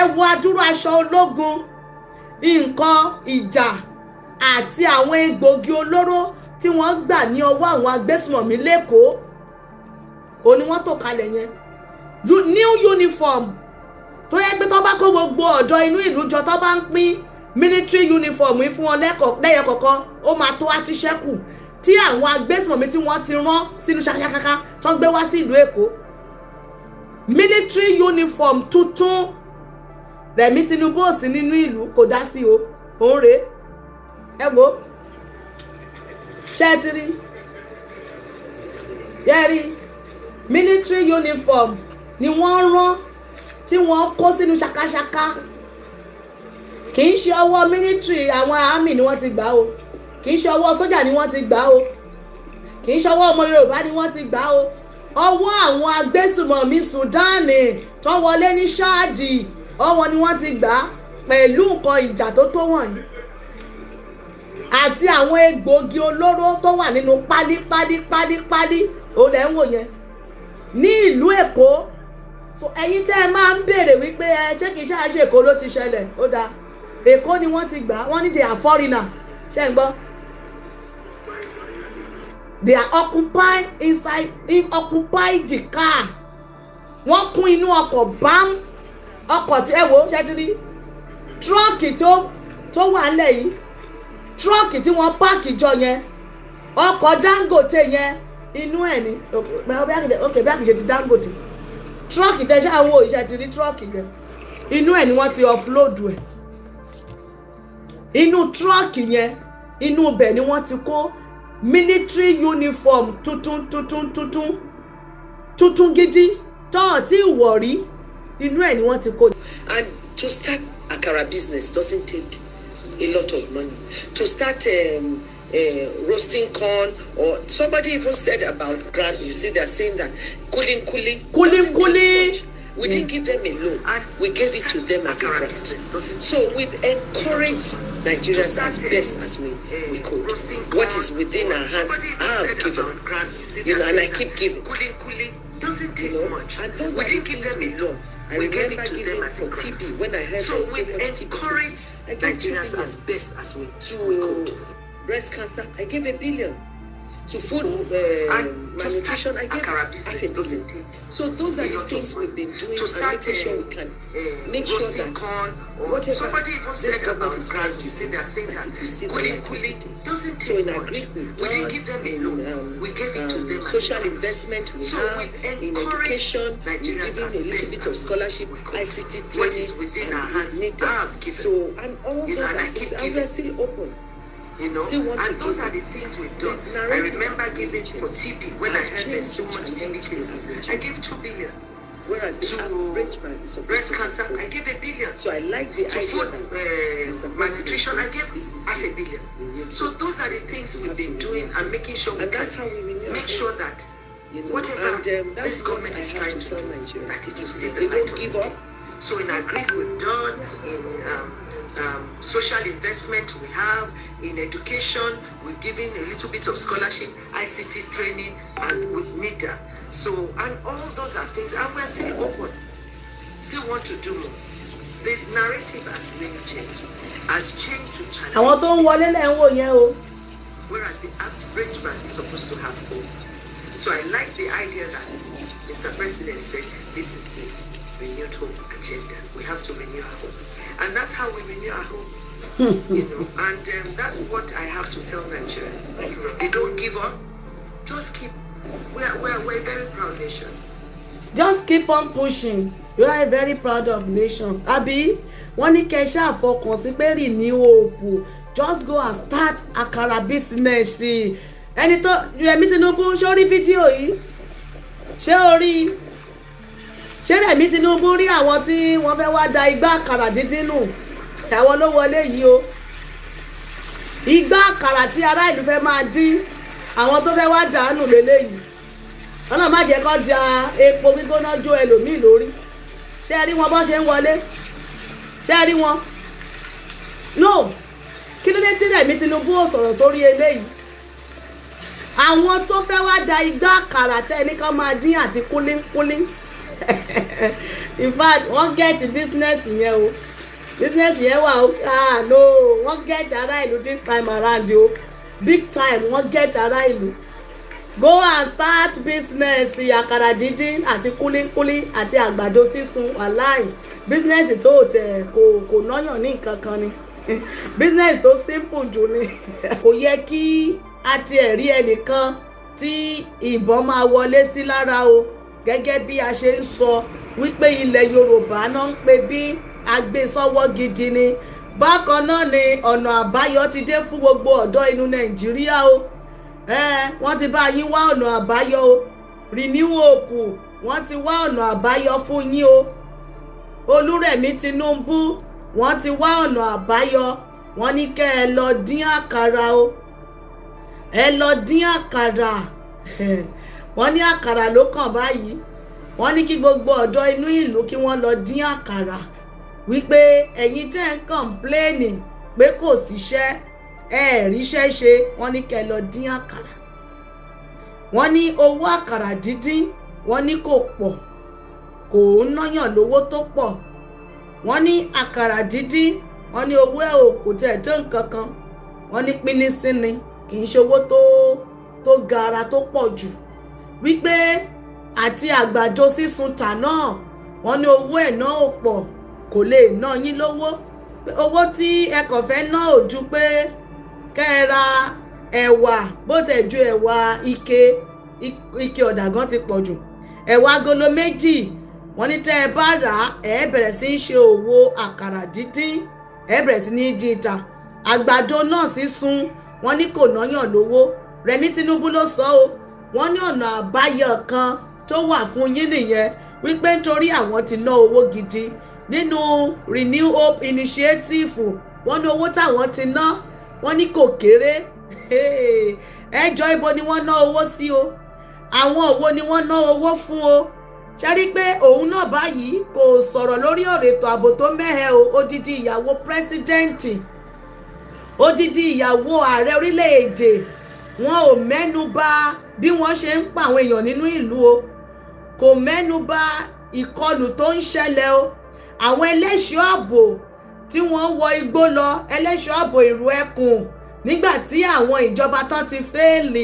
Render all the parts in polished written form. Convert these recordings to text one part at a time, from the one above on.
Ẹ wo adúrú aṣọ ológun, nǹkan ìjà àti àwọn egbògi olóró tí wọ́n gbà ní ọwọ́ àwọn agbésùmọ̀mí l'Ékòó, òun ni wọ́n tò kalẹ̀ yẹn. New uniform tó yẹ pé tó bá kó gbogbo ọ̀dọ́ inú ìlú jọ, tó bá ń pín military uniform yìí fún wọn lẹ́yọ kọ̀ọ̀kan, ó máa tó àtiṣẹ́kù tí àwọn agbésùmọ̀mí tí wọ́n ti rán sínú ṣakaṣaka tó ń gbé wá sí ìlú Èkó. Military uniform tuntun. Rẹ̀mí Tinubu ò sí nínú ìlú, kò dá sí o. Òun rèé, ẹ wo, ṣé ẹ ti rí yẹ́rí? Military uniform ni wọ́n rán tí wọ́n kó sínú ṣakaṣaka. Kì í ṣe ọwọ́ military, àwọn army ni wọ́n ti gbà o. Kì í ṣe ọwọ́ sójà ni wọ́n ti gbà o. Kì í ṣe ọwọ́ ọmọ Yorùbá ni wọ́n ti gbà o. Ọwọ́ àwọn agbésùmọ̀mí Sudan tó wọlé ní Chad, ọwọ́ ni wọ́n ti gbà pẹ̀lú nǹkan ìjà tó tó wọ̀nyí àti àwọn egbòogi olóró tó wà nínú pálí pálí pálí pálí. Òun lẹ̀ ń wò yẹn ní ìlú Èkó. So ẹ̀yin tẹ́ ẹ máa ń béèrè wípé ẹ ṣé kìí ṣáà ṣe Èkó ló ti ṣẹlẹ̀, ó dáa, Èkó ni wọ́n ti gbà. Wọ́n ní they are foreigner. Ṣé ń gbọ́? They are occupy inside in occupy the car. Wọ́n kún inú ọkọ̀ bám, ọkọ̀ tí ẹ wò ó. Ṣe ti rí truck tó wà ńlẹ̀ yìí? Truck tí wọ́n park jọ yẹn, ọkọ̀ Dangote yẹn, inú ẹ̀ ní. Ok, bí àkìṣe ti Dangote, truck tẹ ṣáà wò, iṣẹ́ ti rí truck yẹn, inú ẹ̀ ni wọ́n ti offload ẹ̀. Inú truck yẹn, inú ibẹ̀ ni wọ́n ti kó military uniform tuntun tuntun tuntun tuntun gidi tọ́ọ̀ tí ìwọ̀ rí, inú ẹ̀ ni wọ́n ti kó. And to start akara business doesn't take a lot of money. To start roasting corn, or somebody even said about ground. You see, they're saying that kuli kuli. Kuli doesn't take kuli. much. We didn't give them a loan. We gave it to them as a grant. So we've encouraged Nigerians as best as we could. What is within our hands, I have given. And I keep giving. Doesn't take much. And those We are didn't the give things them a we've loan. done. I We gave remember it to them giving as a for grant. TB when I heard So there's so we've much TB encouraged cases. I gave 2 Nigerians billion as best as to we could. Breast cancer. I gave 1 billion to food And to malnutrition. I start gave akara half business a doesn't billion. take So those are a the lot of things money. we've been doing To and start making sure we can make sure roasting that corn, or whatever somebody even this said government about is grant. trying to You see, do, they're saying that that it will see the kuli light of kuli the day. doesn't So take in much. agric we've We didn't done, give them a in loan. We gave it to them as a social grant. Investment we So have, we've in encouraged education we've Nigerians given as a little best bit of as scholarship, we could. ICT What training, is within and our hands, we need I them. have given. So and all those And are I keep things, and we're giving. still open. Still want And to those give. Are the things we've The done. I narrative remember has really giving for changed. TB when I Has heard there's changed so to much TB challenge the cases. average I man. gave 2 billion. Whereas the To average man is supposed breast to have cancer, hope. I gave 1 billion. So I like the To idea food that Mr. President malnutrition, I said gave this is half the a billion. renewed So hope. those are the things We we've have to been renew doing our and making sure we And that's can how we renew our make hope. sure that whatever And that's this what government I is have trying to to tell do, Nigerians. That it will see the They light don't of give the day. up. So in agric we've done, in social investment we have, in education we've given a little bit of scholarship, ICT training, and with NIDA. So, and all those are things, and we're still open, still want to do more. The narrative has really changed, has changed to challenge. Àwọn tó ń wọlé lẹ̀ ń wò yẹn o. Whereas the average man is supposed to have hope. So I like the idea that Mr. President said this is the renewed hope agenda. We have to renew our hope. And that's how we renew our hope. And that's what I have to tell Nigerians. They don't give up. Just keep. We're a very proud nation. Just keep on pushing. You are a very proud of nation, àbí? Wọ́n ní kẹ́ ẹ ṣáà fọkàn sí pé renew hope. Just go and start akara business. Ẹni tó Rẹ̀mí Tinubu, ṣé ó rí fídíò yìí? Ṣé ó rí? Ṣé Rẹ̀mí Tinubu rí àwọn tí wọ́n fẹ́ wá da igbá àkàrà díndín nù? Àwọn ló wọlé yìí o. Igbá àkàrà tí ará ìlú fẹ́ máa dín, àwọn tó fẹ́ wá dànù lélẹ́yìí. Ọlọ́run má jẹ́ kó ja epo gbígbóná jó ẹlòmíì lórí. Ṣé ẹ rí wọn bọ́ ṣe ń wọlé? Ṣé ẹ rí wọn? No, kí ló dé tí Rẹ̀mí Tinubu ò sọ̀rọ̀ sórí eléyìí? Àwọn tó fẹ́ wá da igbá àkàrà tẹ́ ẹ ní ká máa dín àti kúlíkúlí. In fact, wọ́n get business yẹn o. Business yẹn wà ó. Ah no, wọ́n get ará ìlú this time around o. Big time, wọ́n get ará ìlú. Go and start business àkàrà díndín àti kúlíkúlí àti àgbàdo sísun. Wàláì, business tó tẹ̀ kò náyàn ní nǹkan kan ni. Business tó simple jù ni. Kò yẹ kí a tiẹ̀ rí ẹnìkan tí ìbọn máa wọlé sí lára o. Gẹ́gẹ́ bí a ṣe ń sọ wípé ilẹ̀ Yorùbá náà ń pè bí agbésọ́wọ́ gidi ni. Bákan náà ni ọ̀nà àbáyọ ti dé fún gbogbo ọ̀dọ́ inú Nàìjíríà o. Wọ́n ti bá yín wá ọ̀nà àbáyọ o. Renew Hope, wọ́n ti wá ọ̀nà àbáyọ fún yín o. Olúrẹ̀mí Tinubu, wọ́n ti wá ọ̀nà àbáyọ. Wọ́n ní kẹ́ ẹ lọ dín àkàrà o. Ẹ lọ dín àkàrà. Wọ́n ní àkàrà ló kàn báyìí. Wọ́n ní kí gbogbo ọ̀dọ́ inú ìlú kí wọ́n lọ dín àkàrà, wípé ẹ̀yin tẹ́ ń complain pé kò síṣẹ́, ẹ ríṣẹ́ ṣe, wọ́n ní kẹ́ ẹ lọ dín àkàrà. Wọ́n ní owó àkàrà díndín, wọ́n ní kò pọ̀, kò ń náyàn lówó tó pọ̀. Wọ́n ní àkàrà díndín, wọ́n ní owó ẹ̀ ò kò tẹ̀ tó nǹkan kan. Wọ́n ní pínísín ni, kì í ṣe owó tó gara tó pọ̀ jù, wípé àti àgbàdo sísun tà náà, wọ́n ní owó ẹ̀ náà ò pọ̀, kò lè ná yín lówó. Owó tí ẹ kàn fẹ́ ná ò ju pé kẹ́ ẹ ra ẹ̀wà, bó tẹ̀ ju ẹ̀wà ike ọ̀dà gan ti pọ̀ jù, ẹ̀wà agolo 2. Wọ́n ní tẹ́ ẹ bá rà á, ẹ bẹ̀rẹ̀ sí í ṣe òwò àkàrà díndín, ẹ bẹ̀rẹ̀ sí ní dín ta. Àgbàdo náà sísun, wọ́n ní kò náyàn lówó. Rẹ̀mí Tinubu ló sọ ọ́. Wọ́n ní ọ̀nà àbáyọ kan tó wà fún yín nìyẹn, wípé nítorí àwọn ti ná owó gidi nínú Renew Hope Initiative. Wọ́n ní owó táwọn ti ná, wọ́n ní kò kéré. Ẹjọ́, ibo ni wọ́n ná owó sí o? Àwọn òwò ni wọ́n ná owó fún o? Ṣe rí pé òun náà báyìí kò sọ̀rọ̀ lórí ọ̀rọ̀ ètò ààbò tó mẹ́hẹ̀ o. Odidi ìyàwó president, odidi ìyàwó ààrẹ orílẹ̀-èdè, wọn ò mẹ́nu bà bí wọ́n ṣe ń pa àwọn èèyàn nínú ìlú o. Kò mẹ́nu bà ìkọlù tó ń ṣẹlẹ̀ o. Àwọn ẹlẹ́ṣọ́ ààbò tí wọ́n wọ igbó lọ, ẹlẹ́ṣọ́ ààbò ìrù ẹkùn, nígbà tí àwọn ìjọba tán ti fail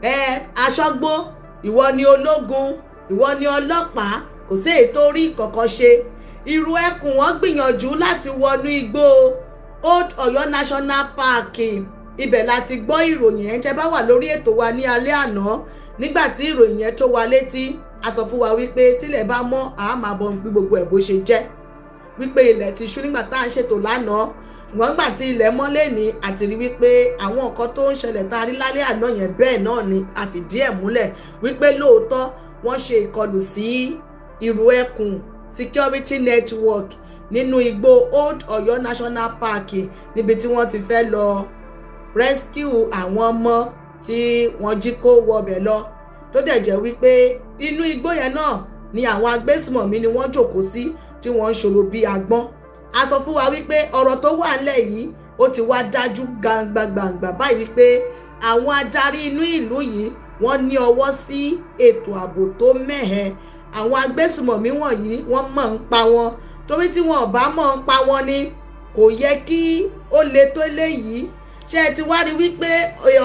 ẹ. Aṣọ́gbó, ìwọ ni ológun, ìwọ ni ọlọ́pàá, kò sí èyí tó rí kọ̀ọ̀kan ṣe. Ìrù ẹkùn, wọ́n gbìyànjú láti wọnú igbó Old Ọ̀yọ́ National Park. Ibẹ̀ la ti gbọ́ ìròyìn yẹn. Tẹ́ bá wà lórí ètò wa ní alẹ́ àná, nígbà tí ìròyìn yẹn tó wa létí, a sọ fún wa wípé tílẹ̀ bá mọ́, àá máa bọ̀ bí gbogbo ẹ̀ bó ṣe jẹ́, wípé ilẹ̀ ti ṣú nígbà tá à ń ṣètò lánàá. Ṣùgbọ́n nígbà tí ilẹ̀ mọ́ lẹ́ni, àti rí wípé àwọn nǹkan tó ń ṣẹlẹ̀ tá a rí lálẹ́ àná yẹn, bẹ́ẹ̀ náà ni a fìdí ẹ̀ múlẹ̀ wípé lóòótọ́ wọ́n ṣe ìkọlù sí ìrù ẹkùn security network nínú igbó Old Ọ̀yọ́ National Park, níbi tí wọ́n ti fẹ́ lọ rescue àwọn ọmọ tí wọ́n jí kó wọbẹ̀ lọ, tó dẹ̀ jẹ́ wípé inú igbó yẹn náà ni àwọn agbésùmọ̀mí ni wọ́n jókòó sí, tí wọ́n ń ṣòro bí agbọ́n. A sọ fún wa wípé ọ̀rọ̀ tó wà ńlẹ̀ yìí, ó ti wá dájú gbangba gbangba báyìí wípé àwọn adarí inú ìlú yìí, wọ́n ní ọwọ́ sí ètò ààbò tó mẹ́hẹ. Àwọn agbésùmọ̀mí wọ̀nyí, wọ́n mọ̀ ń pa wọn, torí tí wọn ò bá mọ̀ ń pa wọn ni, kò yẹ kí ó le tó léyìí. Ṣé ẹ ti wá rí wípé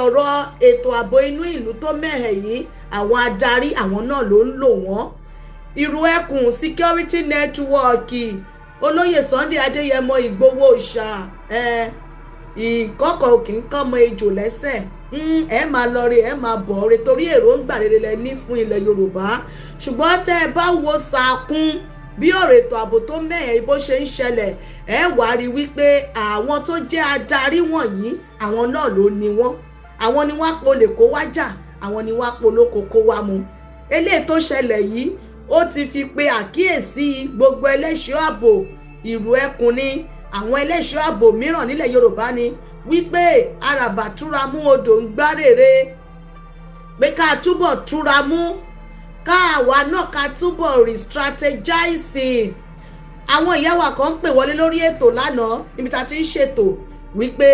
ọ̀rọ̀ ètò ààbò inú ìlú tó mẹ́hẹ̀ yìí, àwọn adarí, àwọn náà ló ń lò wọ́n? Ìrù ẹkùn security network, olóyè Sunday Adéyẹmọ Ìgbòho ṣá ẹ, ìkọ́kọ̀ kì í kọ́mọ ejò lẹ́sẹ̀. Ẹ máa lọ rí, ẹ máa bọ̀ rí, torí èròǹgbà rere lẹ ní fún ilẹ̀ Yorùbá. Ṣùgbọ́n tẹ́ ẹ bá wo sàkún bí ọ̀rọ̀ ètò ààbò tó mẹ́hẹ̀ bó ṣe ń ṣẹlẹ̀, ẹ wá rí wípé àwọn tó jẹ́ adarí wọ̀nyí, àwọn náà ló ní wọ́n. Àwọn ni wọ́n á polè kó wá jà, àwọn ni wọ́n á polóko kó wá mu. Eléyìí tó ṣẹlẹ̀ yìí, ó ti fi pe àkíyèsí gbogbo ẹlẹ́ṣọ́ ààbò ìrù ẹkùn ni, àwọn ẹlẹ́ṣọ́ ààbò mìíràn nílẹ̀ Yorùbá ni, wípé àràbà túra mú, odò ń gbárèrè, pé ká túbọ̀ túra mú, káàwa náà ká túbọ̀ re-strategize. Àwọn ìyá wa kan ń pè wọlé lórí ètò lánàá níbi tá a ti ń ṣètò, wípé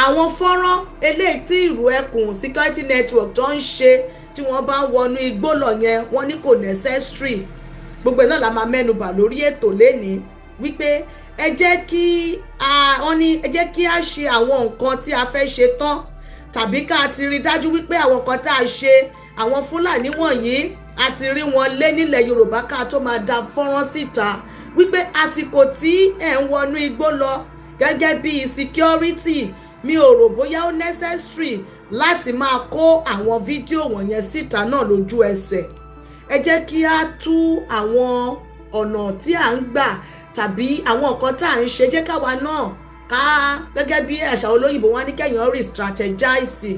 àwọn fọ́nrán eléyìí tí ìrù ẹkùn security network tó ń ṣe Tí wọ́n bá ń wọnú igbó lọ yẹn, wọ́n ní kò necessary. Gbogbo ẹ̀ náà la máa mẹ́nubà lórí ètò lénìí, wípé ẹ jẹ́ kí a wọ́n ní ẹ jẹ́ kí a ṣe àwọn nǹkan tí a fẹ́ ṣe tán, tàbí ká ti rí dájú wípé àwọn nǹkan tá a ṣe, àwọn Fúlàní wọ̀nyí, a ti rí wọn lé nílẹ̀ Yorùbá, ká tó máa da fọ́nrán síta wípé àsìkò tí ẹ̀ ń wọnú igbó lọ gẹ́gẹ́ bí security, mi ò rò bóyá ó necessary láti máa kó àwọn fídíò wọ̀nyẹn síta náà lójú ẹsẹ̀. Ẹ jẹ́ kí á tú àwọn ọ̀nà tí à ń gbà tàbí àwọn nǹkan tá à ń ṣe, jẹ́ káwa náà ká gẹ́gẹ́ bí àṣà olóyìnbó wọn ní kẹ́yìn rí strategize.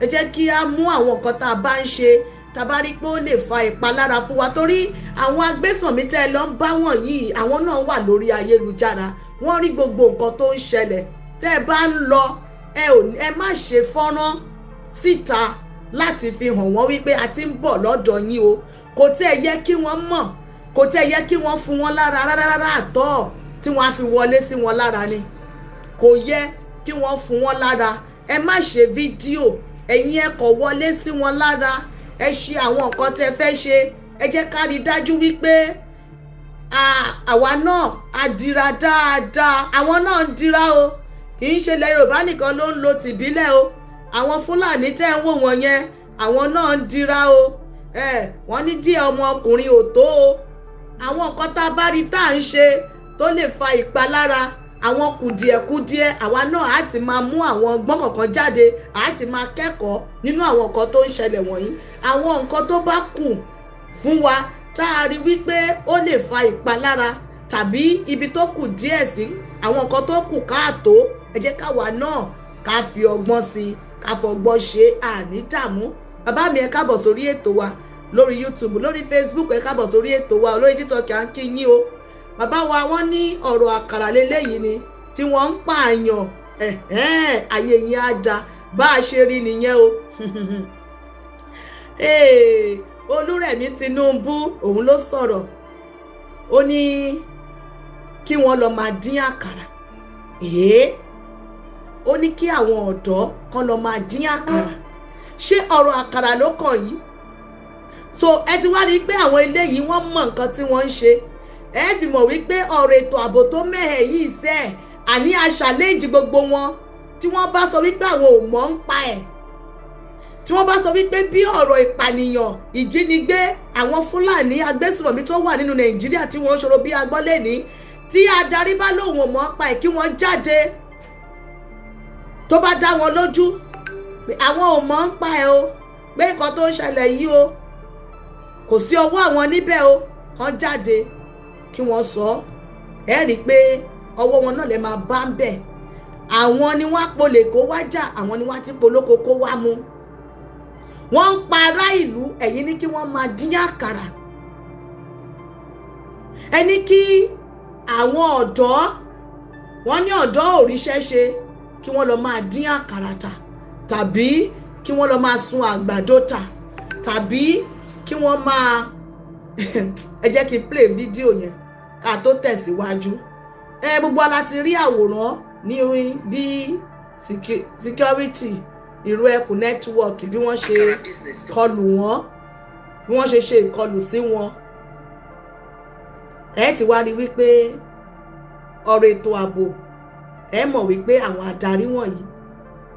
Ẹ jẹ́ kí á mú àwọn nǹkan tá a bá ń ṣe, tá a bá rí pé ó lè fa ìpalára fún wa, torí àwọn agbésùnmọ̀mí tẹ́ ẹ lọ ń bá wọ̀nyí, àwọn náà wà lórí ayélujára, wọ́n rí gbogbo nǹkan tó ń ṣẹlẹ̀. Tẹ́ ẹ bá ń lọ, ẹ ò ẹ má ṣe fọ́nrán síta láti fi hàn wọ́n wípé a ti ń bọ̀ lọ́dọ̀ yín o. Kò tẹ́ ẹ yẹ kí wọ́n mọ̀, kò tẹ́ ẹ yẹ kí wọ́n fún wọn lára rárá rárá àtọ́ tí wọ́n á fi wọlé sí wọn lára ni. Kò yẹ kí wọ́n fún wọn lára. Ẹ má ṣe fídíò, ẹ̀yin ẹ kọ̀ wọlé sí wọn lára, ẹ ṣe àwọn nǹkan tẹ́ fẹ́ ṣe. Ẹ jẹ́ ká rí dájú wípé àwa náà a dira dáadáa. Àwọn náà ń dira o. Kì í ṣe ilẹ̀ Yorùbá nìkan ló ń lo tìbílẹ̀ o. Àwọn Fúlàní tẹ́ ń wò wọ́n yẹn, àwọn náà ń dira o. Wọ́n ní díẹ̀ ọmọkùnrin ò tó o. Àwọn nǹkan tá a bá rí tá à ń ṣe tó lè fa ìpalára, àwọn kùdìẹ̀kudiẹ, àwa náà á ti máa mú àwọn ọgbọ́n kọ̀ọ̀kan jáde, á ti máa kẹ́kọ̀ọ́ nínú àwọn nǹkan tó ń ṣẹlẹ̀ wọ̀nyí. Àwọn nǹkan tó bá kù fún wa, tá a rí wípé ó lè fa ìpalára tàbí ibi tó kù díẹ̀ sí, àwọn nǹkan tó kù káàtó, ẹ jẹ́ káwa náà ká fi ọgbọ́n sí i, ká fọgbọ́n ṣe, àní dààmú. Bàbá mi, ẹ káàbọ̀ sórí ètò wa lórí YouTube, lórí Facebook. Ẹ káàbọ̀ sórí ètò wa lórí TikTok. À ń kí yín o. Bàbá wa, wọ́n ní ọ̀rọ̀ àkàrà lélẹ́yìí ni tí wọ́n ń pààyàn. Ayé yín á da. Bá a ṣe rí nìyẹn o. Olúrẹ̀mí Tinubu, òun ló sọ̀rọ̀, ó ní kí wọ́n lọ máa dín àkàrà. Ó ní kí àwọn ọ̀dọ́ kan lọ máa dín àkàrà. Ṣé ọ̀rọ̀ àkàrà ló kàn yìí? So ẹ ti wá rí i pé àwọn eléyìí, wọ́n mọ nǹkan tí wọ́n ń ṣe. Ẹ fi mọ̀ wípé ọ̀rọ̀ ètò ààbò tó mẹ́hẹ̀ yìí sẹ́ ẹ̀, àní a challenge gbogbo wọn. Tí wọ́n bá sọ wípé àwọn ò mọ̀ ń pa ẹ̀, tí wọ́n bá sọ wípé bí ọ̀rọ̀ ìpànìyàn, ìjínigbé, àwọn Fúlàní agbésùnmọ̀mí tó wà nínú Nàìjíríà tí wọ́n ń ṣòro bí agbọ́lẹ̀ tí adarí bá lóun ò mọ̀ ń pa ẹ̀, kí wọ́n jáde. Tó bá dá wọn lójú pé àwọn ò mọ̀ ń pa ẹ̀ o, pé nǹkan tó ń ṣẹlẹ̀ yìí o, kò sí ọwọ́ àwọn níbẹ̀ o, kàn jáde kí wọ́n sọ. Ẹ rí i pé ọwọ́ wọn náà lè máa bá ń bẹ̀. Àwọn ni wọ́n á polè kó wá jà, àwọn ni wọ́n á ti polóko kó wá mu. Wọ́n ń pa ará ìlú, ẹ̀yin ní kí wọ́n máa dín àkàrà. Ẹni kí àwọn ọ̀dọ́, wọ́n ní ọ̀dọ́ ò ríṣẹ́ ṣe, kí wọ́n lọ máa dín àkàrà tà, tàbí kí wọ́n lọ máa sun àgbàdo tà, tàbí kí wọ́n máa, ẹ jẹ́ kí n play fídíò yẹn ká tó tẹ̀síwájú. Ẹ gbogbo wa la ti rí àwòrán ní bí security Ìrù Ẹkùn Network, bí wọ́n ṣe Akara business tó. kọlù wọ́n, bí wọ́n ṣe ṣe ìkọlù sí wọn. Ẹ ti wá rí wípé ọ̀rọ̀ ètò ààbò, ẹ mọ̀ wípé àwọn adarí wọ̀nyí,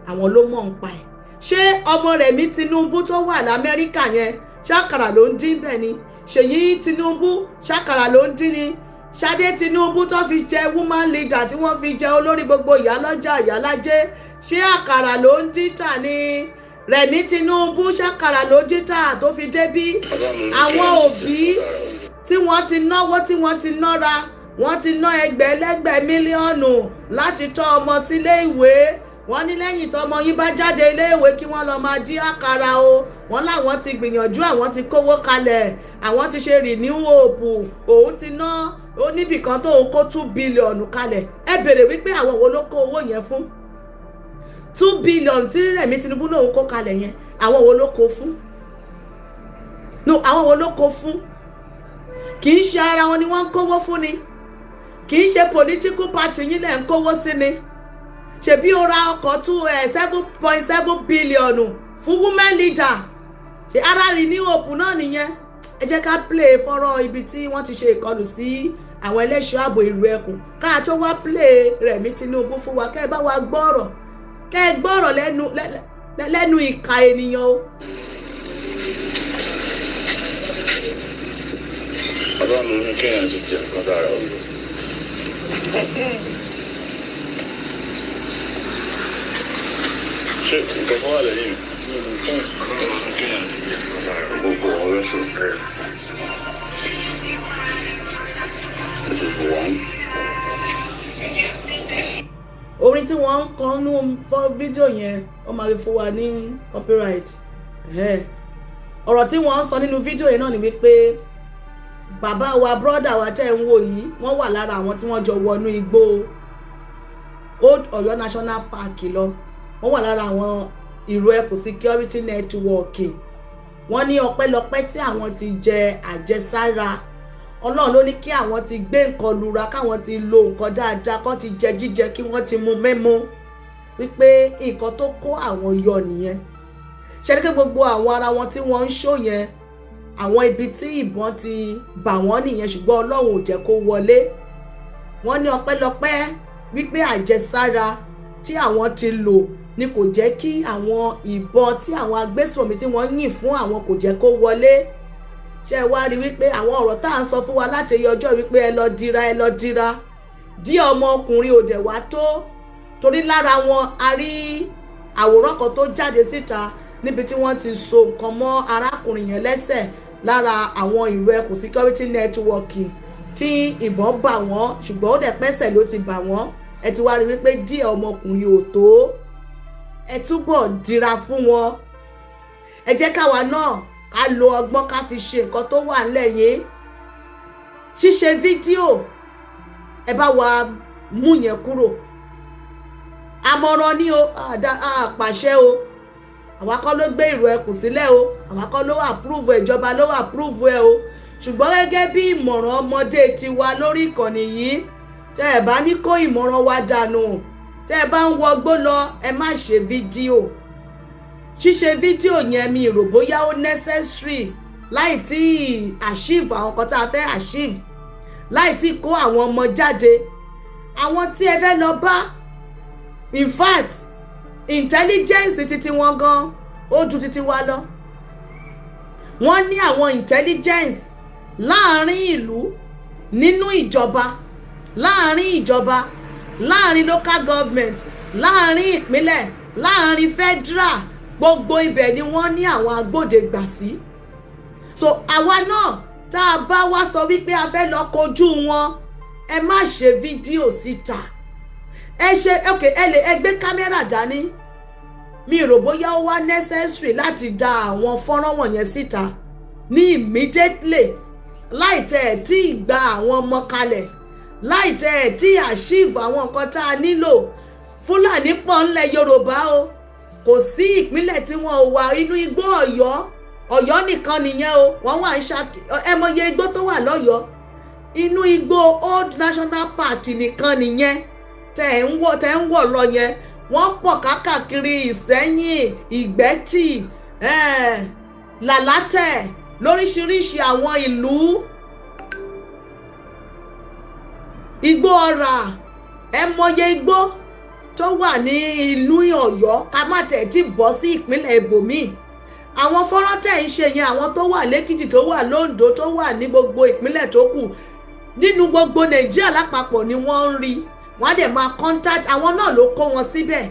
àwọn ló mọ̀ ń pa ẹ̀. Ṣé ọmọ Rẹ̀mí Tinubu tó wà lamẹ́ríkà yẹn, ṣàkàrà ló ń dín bẹ́ẹ̀ ni? Ṣèyí Tinubu, ṣàkàrà ló ń dín ni? Ṣadé Tinubu tó fi jẹ woman leader, tí wọ́n fi jẹ olórí gbogbo ìyálọ́jà, ìyálájé, ṣé àkàrà ló ń dín tà ni? Rẹ̀mí Tinubu, ṣàkàrà ló ń dín tà tó fi débí? Àwọn òbí tí wọ́n ti náwó, tí wọ́n ti nára, wọ́n ti ná ẹgbẹ̀lẹ́gbẹ̀ mílíọ̀nù láti tọ́ ọmọ sílé ìwé, wọ́n ní lẹ́yìn tí ọmọ yín bá jáde iléèwé, kí wọ́n lọ máa dín àkàrà o. Wọ́n láwọn ti gbìyànjú, àwọn ti kówó kalẹ̀, àwọn ti ṣe renew hope, òun ti ná ó níbìkan tóun kó 2 billion kalẹ̀. Ẹ béèrè wípé àwọn wo ló kó owó yẹn fún? 2 billion tí Rẹ̀mí Tinubu lòun kó kalẹ̀ yẹn, àwọn wo ló kó fún? No, àwọn wo ló kó fún? Kì í ṣe ara wọn ni wọ́n ń kówó fún ni? Kì í ṣe political party yín lẹ̀ ń kówó sí ni? Ṣebí o ra ọkọ̀ two 7.7 billion fún women leader. Ṣe ara renew hope náà nìyẹn? Ẹ jẹ́ ká play fọ́rọ̀ ibi tí wọ́n ti ṣe ìkọlù sí àwọn ẹlẹ́ṣọ́ ààbò Ìlú Ẹkùn, ká tó wá play Rẹ̀mí Tinubu fún wa, kẹ́ ẹ bá wa gbọ́rọ̀, kẹ́ ẹ gbọ́rọ̀ lẹ́nu ìka ènìyàn o. Ọlọ́run ló ní kéèyàn ti jẹ nǹkan dára o. Ṣé nǹkan kan wà lẹ́yìn mi? Ọlọ́run ló ní kéèyàn ti jẹ nǹkan dára o. Gbogbo ọ̀rẹ́ ṣòro. This is one. Orin tí wọ́n ń kọ nú fọ́ fídíò yẹn, ó máa fi fún wa ní copyright. Ọ̀rọ̀ tí wọ́n ń sọ nínú fídíò yẹn náà ni wípé bàbá wa, brọ́dà wa tẹ́ ń wò yìí, wọ́n wà lára àwọn tí wọ́n jọ wọnú igbó Old Ọ̀yọ́ National Park lọ. Wọ́n wà lára àwọn Ìrù Ẹkùn Security Network. Wọ́n ní ọpẹ́lọpẹ́ tí àwọn ti jẹ àjẹsára, Ọlọ́run ló ní kí àwọn ti gbé nǹkan lura, káwọn ti lo nǹkan dáadáa, kó ti jẹ jíjẹ, kí wọ́n ti mu mímu, wípé nǹkan tó kó àwọn yọ nìyẹn. Ṣe ni pé gbogbo àwọn ara wọn tí wọ́n ń ṣó yẹn, àwọn ibi tí ìbọn ti bà wọ́n nìyẹn, ṣùgbọ́n Ọlọ́run ò jẹ́ kó wọlé. Wọ́n ní ọpẹ́lọpẹ́ wípé àjẹsára tí àwọn ti lò ni kò jẹ́ kí àwọn ìbọn tí àwọn agbésùnmọ̀mí tí wọ́n yìn fún àwọn kò jẹ́ kó wọlé. Ṣé ẹ wá rí wípé àwọn ọ̀rọ̀ tá à ń sọ fún wa láti ẹyọ ọjọ́ wípé ẹ lọ dira, ẹ lọ dira, dí ọmọkùnrin ò dẹ̀ wá tó, torí lára wọn a rí àwòrán kan tó jáde síta níbi tí wọ́n ti so nǹkan mọ́ arákùnrin yẹn lẹ́sẹ̀ lára àwọn Ìrù Ẹkùn Security Network tí ìbọn bà wọ́n, ṣùgbọ́n ó dẹ̀ pẹ́sẹ̀ ló ti bà wọ́n. Ẹ ti wá rí wípé díẹ̀ ọmọkùnrin ò tó, ẹ túbọ̀ dira fún wọn. Ẹ jẹ́ káwa náà ká lo ọgbọ́n ká fi ṣe nǹkan tó wà nílẹ̀ yìí. Ṣíṣe fídíò, ẹ bá wa mú yẹn kúrò. Àmọ̀ràn ni o, àpàṣẹ o. Àwa kọ́ ló gbé Ìrù Ẹkùn sílẹ̀ o, àwa kọ́ ló àpúrúvù ẹ̀, ìjọba ló àpúrúvù ẹ̀ o. Ṣùgbọ́n gẹ́gẹ́ bí ìmọ̀ràn ọmọdé tiwa lórí ìkànnì yìí, tẹ́ ẹ bá ní kó ìmọ̀ràn wa dànù, tẹ́ ẹ bá ń wọgbó lọ, ẹ má ṣe fídíò. Ṣíṣe fídíò yẹn, mi rò bóyá ó necessary láì tí achieve àwọn nǹkan tá a fẹ́ achieve, láì tí kó àwọn ọmọ jáde, àwọn tí ẹ fẹ́ lọ bá. In fact, intelligence titi wọn gan ó ju titi wa lọ. Wọ́n ní àwọn intelligence láàrin ìlú, nínú ìjọba, láàrin ìjọba, láàrin local government, láàrin ìpínlẹ̀, láàrin federal, gbogbo ibẹ̀ ni wọ́n ní àwọn agbódegbà sí. So àwa náà tá a bá wá sọ wípé a fẹ́ lọ kojú wọn, ẹ má ṣe fídíò síta. Ẹ ṣe ok, ẹ lè ẹ gbé kámẹ́rà dání. Mi rò bóyá ó wá necessary láti da àwọn fọ́nrán wọ̀nyẹn síta ní immediately, láì tẹ̀ ẹ̀ tí ì gba àwọn ọmọ kalẹ̀, láì tẹ̀ ẹ̀ tí ì achieve àwọn nǹkan tá a nílò. Fúlàní pọ̀ ńlẹ̀ Yorùbá o, kò sí ìpínlẹ̀ tí wọn ò wà. Inú igbó Ọ̀yọ́, Ọ̀yọ́ nìkan nìyẹn o, wọ́n wà ń ṣàkí. Ẹ mọye igbó tó wà lọ́yọ̀ọ́, inú igbó Old National Park nìkan nìyẹn tẹ̀ ń wọ̀, tẹ̀ ń wọ̀ lọ yẹn. Wọ́n pọ̀ kákàkiri Ìsẹ́yìn, Ìgbẹ́tì, Làlátẹ̀, lóríṣiríṣi àwọn ìlú, igbó Ọ̀rà. Ẹ mọye igbó tó wà ní ìlú Ọ̀yọ́, ká má tẹ̀ tí bọ́ sí ìpínlẹ̀ ibòmíì. Àwọn fọ́nrán tẹ̀ ń ṣe yẹn, àwọn tó wà lẹ́kìtì, tó wà lóńdó, tó wà ní gbogbo ìpínlẹ̀ tó kù nínú gbogbo Nàìjíríà lápapọ̀ ni wọ́n ń rí. Wọ́n á dẹ̀ máa contact àwọn náà ló kó wọn síbẹ̀.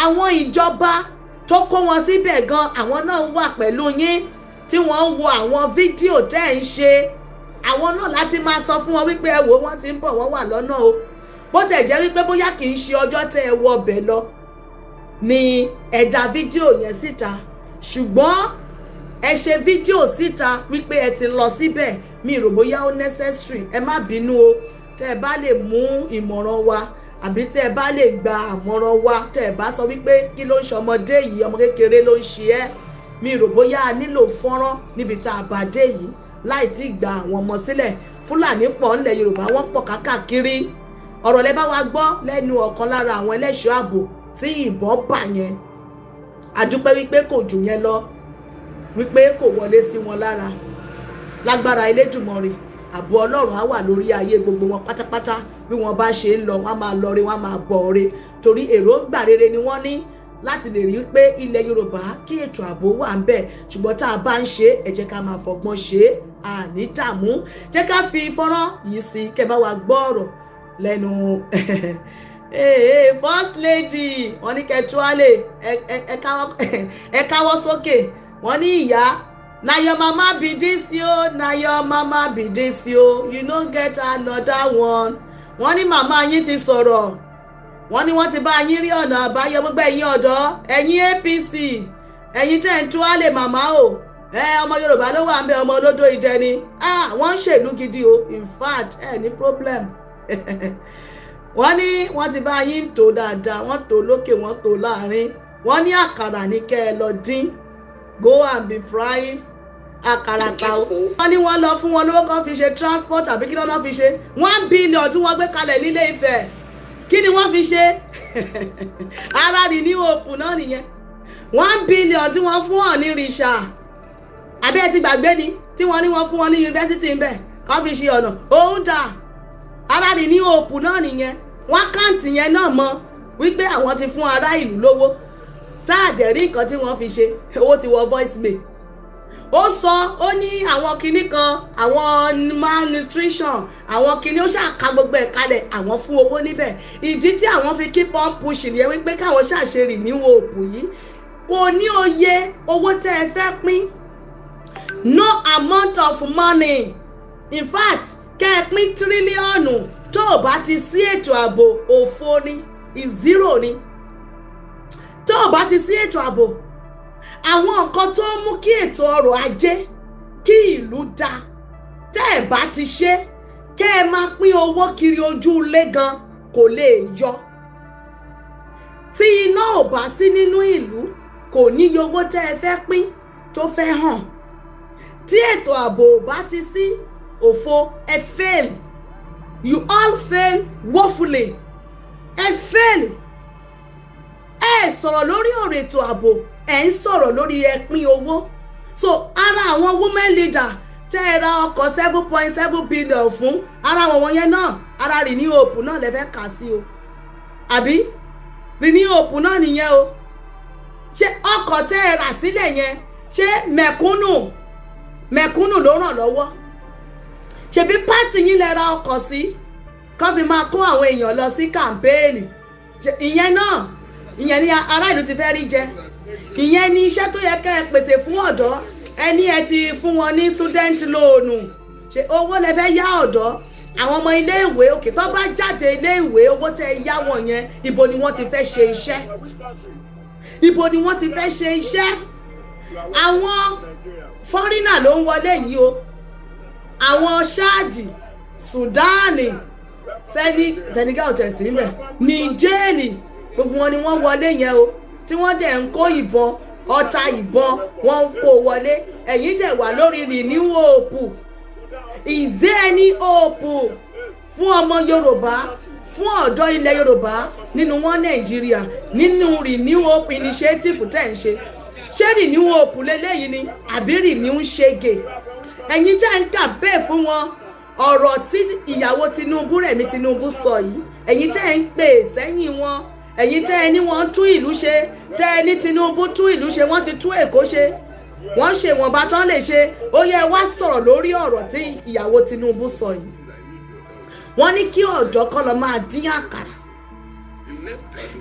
Àwọn ìjọba tó kó wọn síbẹ̀ gan, àwọn náà wà pẹ̀lú yín tí wọ́n ń wo àwọn fídíò tẹ́ ń ṣe. Àwọn náà láti máa sọ fún wọn wípé ẹ wò, wọ́n ti ń bọ̀, wọ́n wà lọ́nà o. Bó tẹ̀ jẹ́ wípé bóyá kì í ṣe ọjọ́ tẹ́ ẹ wọ ọbẹ̀ lọ ni ẹ dá fídíò yẹn síta, ṣùgbọ́n ẹ ṣe fídíò síta wípé ẹ ti lọ síbẹ̀, mi rò bóyá ó necessary. Ẹ má bínú o, tẹ́ ẹ bá lè mú ìmọ̀ràn wa àbí tẹ́ ẹ bá lè gba àmọ̀ràn wa, tẹ́ ẹ bá sọ wípé kí ló ń ṣe ọmọdé yìí, ọmọ kékeré ló ń ṣe ẹ́. Mi rò bóyá a nílò fọ́nrán níbi tá a bá dé yìí láì tí gba àwọn ọmọ sílẹ̀. Fúlàní pọ̀ ńlẹ̀ Yorùbá, wọ́n pọ̀ kákàkiri. Ọ̀rọ̀ lẹ bá wa gbọ́ lẹ́nu ọ̀kan lára àwọn ẹlẹ́ṣọ́ ààbò tí ìbọn bà yẹn. A dúpẹ́ wípé kò jù yẹn lọ. Wípé kò wọlé sí wọn lára. Lágbára Elédùmarè, ààbò Ọlọ́run á wà lórí ayé gbogbo wọn pátápátá. Bí wọ́n bá ṣe ń lọ, wọ́n á máa lọ re, wọ́n á máa bọ̀ re, torí èròǹgbà rere ni wọ́n ní láti lè rí pé ilẹ̀ Yorùbá, kí ètò ààbò wà ń bẹ̀. Ṣùgbọ́n tá a bá ń ṣe é, ẹ jẹ́ ká máa fọgbọ́n ṣe é, àní dààmú. Jẹ́ ká fi fọ́nrán yìí sí kẹ́ bá wa gbọ́ ọ̀rọ̀ lẹ́nu First Lady. Wọ́n ní kẹtùálè, ẹ káwọ́ sókè. Wọ́n ní ìyá, na your mama be this o, na your mama be this o, you no get another one. Wọ́n ní màmá yín ti sọ̀rọ̀. Wọ́n ní wọ́n ti bá yín rí ọ̀nà àbáyọ. Gbogbo ẹ̀yin ọ̀dọ́, ẹ̀yin APC, ẹ̀yin tẹ́ ń túwálè màmá o, ẹ ọmọ Yorùbá ló wà ń bẹ, ọmọ olódò ìjẹ ni. Wọ́n ń ṣèlú gidi o. In fact, ẹ ní problem. Wọ́n ní wọ́n ti bá yín tó dáadáa, wọ́n tó lókè, wọ́n tó láàrin. Wọ́n ní àkàrà ní kẹ́ ẹ lọ dín, go and be frying àkàrà ta o. Wọ́n ní wọ́n lọ fún wọn lówó kan fi ṣe transport, àbí kí lọ́nà fi ṣe? 1 billion tí wọ́n gbé kalẹ̀ nílé Ifẹ̀, kí ni wọ́n fi ṣe? Ara rì ní òkun náà nìyẹn. 1 billion tí wọ́n fún Ọ̀ní rìṣà, àbí ẹ ti gbàgbé ni? Tí wọ́n ní wọ́n fún wọn ní yunifásitì ń bẹ̀ kọ́ fi ṣe ọ̀nà òun dà. Ara rì ní òkun náà nìyẹn. Wọ́n count yẹn náà mọ́ wípé àwọn ti fún ará ìlú lówó, tá a dẹ̀ rí nǹkan tí wọ́n fi ṣe. Owó ti wọ voice mail. Ó sọ, ó ní àwọn kinní kan, àwọn malnutrition, àwọn kinní, ó ṣàka gbogbo ẹ̀ kalẹ̀, àwọn fún owó níbẹ̀. Ìdí tí àwọn fi keep on pushing yẹn wípé káwọn ṣàṣe renew hope yìí, kò ní oye owó tẹ́ ẹ fẹ́ pín. No amount of money, in fact, kẹ́ ẹ pín tírílíọ̀nù, tó o bá ti sí ètò ààbò, òfo ni, zero ni. Tó o bá ti sí ètò ààbò, àwọn nǹkan tó ń mú kí ètò ọrọ̀ ajé kí ìlú dáa, tẹ́ ẹ̀ bá ti ṣe, kẹ́ ẹ máa pín owó kiri ojú ilé gan kò lè yọ. Tí iná ò bá sí nínú ìlú, kò níye owó tẹ́ ẹ fẹ́ pín tó fẹ́ hàn. Tí ètò ààbò ò bá ti sí, òfo, ẹ fail. You all fail woefully. Ẹ fail. Ẹ sọ̀rọ̀ lórí ọ̀rọ̀ ètò ààbò, ẹ ń sọ̀rọ̀ lórí ẹ pín owó. So ara àwọn women leader tẹ́ ẹ ra ọkọ̀ 7.7 billion fún, ara àwọn wọ̀nyẹn náà, ara renew hope náà lẹ fẹ́ kà sí o, àbí renew hope náà nìyẹn o? Ṣé ọkọ̀ tẹ́ ẹ rà sílẹ̀ yẹn, ṣé mẹ̀kúnnù, mẹ̀kúnnù ló ràn lọ́wọ́? Ṣebí party yín lẹ ra ọkọ̀ sí kó fi máa kó àwọn èèyàn lọ sí campaign. Ìyẹn náà, ìyẹn ni ará ìlú ti fẹ́ rí jẹ? Ìyẹn ni iṣẹ́ tó yẹ kẹ́ ẹ pèsè fún ọ̀dọ́? Ẹni ẹ ti fún wọn ní student loan, ṣe owó lẹ fẹ́ yá ọ̀dọ́, àwọn ọmọ iléèwé òkè tó bá jáde iléèwé? Owó tẹ́ ẹ yá wọn yẹn, ibo ni wọ́n ti fẹ́ ṣe iṣẹ́? Ibo ni wọ́n ti fẹ́ ṣe iṣẹ́? Àwọn foreigner ló ń wọlé yìí o, àwọn Ṣáàdì, Sùdáànì, Senegal tẹ̀sí mbẹ̀, Nìjẹ́ẹ̀lì, gbogbo wọn ni wọ́n wọlé yẹn o, tí wọ́n dẹ̀ ń kó ìbọn, ọta ìbọn, wọ́n ń kó wọlé. Ẹ̀yin dẹ̀ wà lórí renew hope. Is there any hope fún ọmọ Yorùbá, fún ọ̀dọ́ ilẹ̀ Yorùbá nínú wọn Nàìjíríà, nínú Renew Hope Initiative tẹ̀ ń ṣe? Ṣé renew hope lélẹ́yìí ni, àbí renew ṣege? Ẹ̀yin tẹ́ ń kà bẹ́ẹ̀ fún wọn, ọ̀rọ̀ tí ìyàwó Tinubu, Rẹ̀mí Tinubu sọ yìí, ẹ̀yin tẹ́ ń pè sẹ́yìn wọn, ẹ̀yin tẹ́ ẹ ní wọ́n tún ìlú ṣe, tẹ́ ẹ ní Tinubu tún ìlú ṣe, wọ́n ti tún Èkó ṣe, wọ́n ṣe wọ̀nba tán lè ṣe, ó yẹ wá sọ̀rọ̀ lórí ọ̀rọ̀ tí ìyàwó Tinubu sọ yìí. Wọ́n ní kí ọ̀dọ́ kọ́ lọ máa dín àkàrà.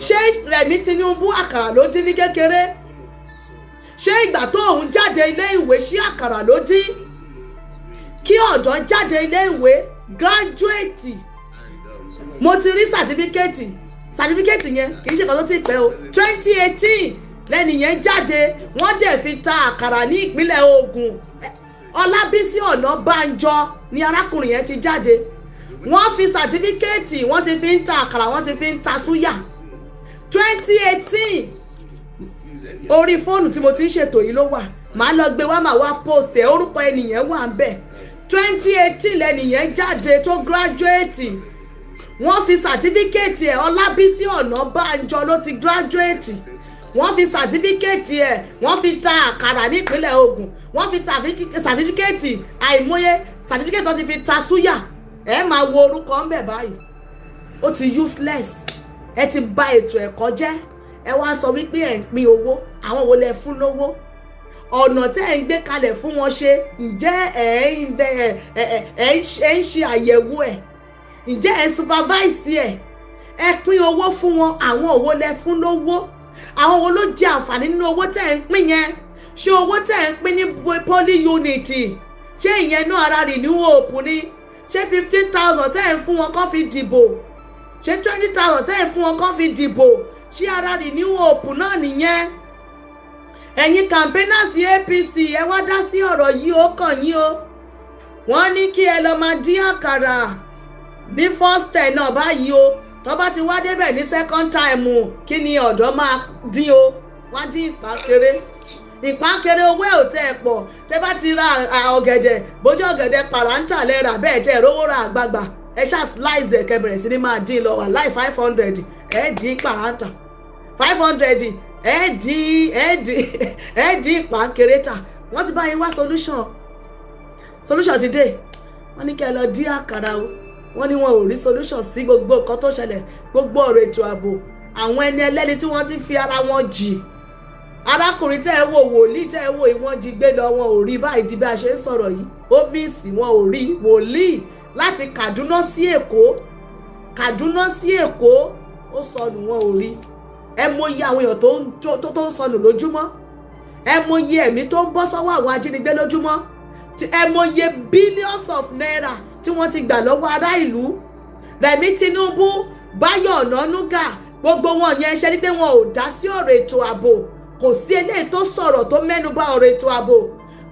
Ṣé Rẹ̀mí Tinubu, àkàrà ló dín ní kékeré? Ṣé ìgbà tó òun jáde ilé ìwé, ṣé àkàrà ló dín? Kí ọ̀dọ́ jáde ilé ìwé, graduate, mo ti rí certificate. Certificate yẹn kì í ṣe kan tó ti pẹ́ o, 2018 lẹ́nu yẹn jáde. Wọ́n dẹ̀ fi ta àkàrà ní ìpínlẹ̀ Ògùn. Ọlábísí Ọ̀nàbànjọ ni arákùnrin yẹn ti jáde. Wọ́n fi certificate, wọ́n ti fi ń ta àkàrà, wọ́n ti fi ń ta súyà. 2018, orí fóònù tí mo ti ń ṣètò yìí ló wà. Màá lọ gbé wá, màá wá post ẹ̀. Orúkọ ẹnìyẹn wà ń bẹ̀. 2018 lẹ́nìyẹn jáde tó graduate. Wọ́n fi certificate ẹ̀, Ọlábísí Ọ̀nàbànjọ ló ti graduate. Wọ́n fi certificate ẹ̀, wọ́n fi ta àkàrà nípínlẹ̀ Ògùn. Wọ́n fi certificate, àìmọye certificate wọ́n ti fi ta súyà. Ẹ máa wo orúkọ ń bẹ̀ báyìí, ó ti useless. Ẹ ti bà ètò ẹ̀kọ́ jẹ́. Ẹ wá sọ wípé ẹ̀ ń pín owó. Àwọn wo lẹ fún lówó? Ọ̀nà tẹ́ ẹ̀ ń gbé kalẹ̀ fún wọn ṣe, ǹjẹ́ ẹ̀ ń ṣe àyẹ̀wò ẹ̀? Ǹjẹ́ ẹ̀ ń supervise ẹ̀? Ẹ pín owó fún wọn, àwọn wo lẹ fún lówó? Àwọn wo ló jẹ àǹfààní nínú owó tẹ́ ẹ̀ ń pín yẹn? Ṣé owó tẹ́ ẹ̀ ń pín ní polling unit, ṣé ìyẹn náà ara renew hope ni? Ṣé 15,000 tẹ́ ẹ̀ ń fún wọn kó fi dìbò, ṣé 20,000 tẹ́ ẹ̀ ń fún wọn kó fi dìbò, ṣé ara renew hope náà nìyẹn? Ẹ̀yin campaigners APC, ẹ wá dá sí ọ̀rọ̀ yìí, ó kàn yín o. Wọ́n ní kí ẹ lọ́ọ́ máa dín àkàrà ní first ten náà báyìí o. Tó bá ti wá débẹ̀ ní second time, kí ni ọ̀dọ́ máa dín o? Wọ́n dín ìpákéré. Ìpákéré, owó ẹ̀ ò tẹ́ ẹ pọ̀. Tẹ́ bá ti ra ọ̀gẹ̀dẹ̀, bójú ọ̀gẹ̀dẹ̀ pàrántà lẹ́ra bẹ́ẹ̀, tẹ́ ẹ rówó ra àgbagbà, ẹ ṣáà slice ẹ̀, kẹ́ bẹ̀rẹ̀ sí ní máa dín lọ. Wà láì 500, ẹ̀ dín pàrántà 500, ẹ̀ dín ìpákéré tà. Wọ́n ti bá yín wá solution. Solution ti dé. Wọ́n ní kẹ́ ẹ lọ dín àkàrà o. Wọ́n ní wọn ò rí solution sí gbogbo nǹkan tó ṣẹlẹ̀, gbogbo ọ̀rọ̀ ètò ààbò, àwọn ẹni ẹlẹ́ni tí wọ́n ti fi ara wọn jì. Arákùnrin tẹ́ ẹ wò, wòlíì tẹ́ ẹ wò, ìwọ́n jí gbé lọ, wọn ò rí báyìí di bí a ṣe ń sọ̀rọ̀ yìí. Ó miss, wọn ò rí wòlíì láti Kaduna sí Èkó. Kaduna sí Èkó, ó sọnù, wọn ò rí. Ẹ mọyì àwọn èèyàn tó ń sọnù lójúmọ́. Ẹ mọyì ẹ̀mí tó ń bọ́ sọ́wọ́ àwọn ajínigbé lójúmọ́. Ẹ mọyì billions of naira tí wọ́n ti gbà lọ́wọ́ ará ìlú. Rẹ̀mí Tinubu, Báyọ̀ Ọ̀nànúgà, gbogbo wọn yẹn, ṣe ni pé wọn ò dá sí ọ̀rọ̀ ètò ààbò. Kò sí eléyìí tó sọ̀rọ̀ tó mẹ́nu bà ọ̀rọ̀ ètò ààbò.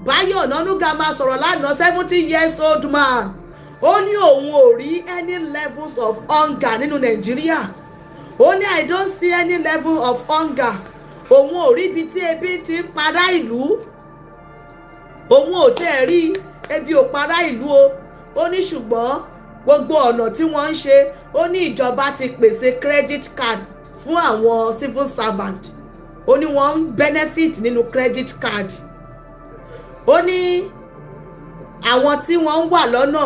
Báyọ̀ Ọ̀nànúgà máa sọ̀rọ̀ lánàá, 70 years old man. Ó ní òun ò rí any levels of hunger nínú Nàìjíríà. Ó ní, "I don't see any level of hunger." Òun ò rí ibi tí ebi ti ń para ìlú. Òun ò tẹ́ ẹ rí, ebi ò para ìlú o. Ó ní ṣùgbọ́n gbogbo ọ̀nà tí wọ́n ń ṣe, ó ní ìjọba ti pèsè credit card fún àwọn civil servant. Ó ní wọ́n ń benefit nínú credit card. Ó ní àwọn tí wọ́n ń wà lọ́nà,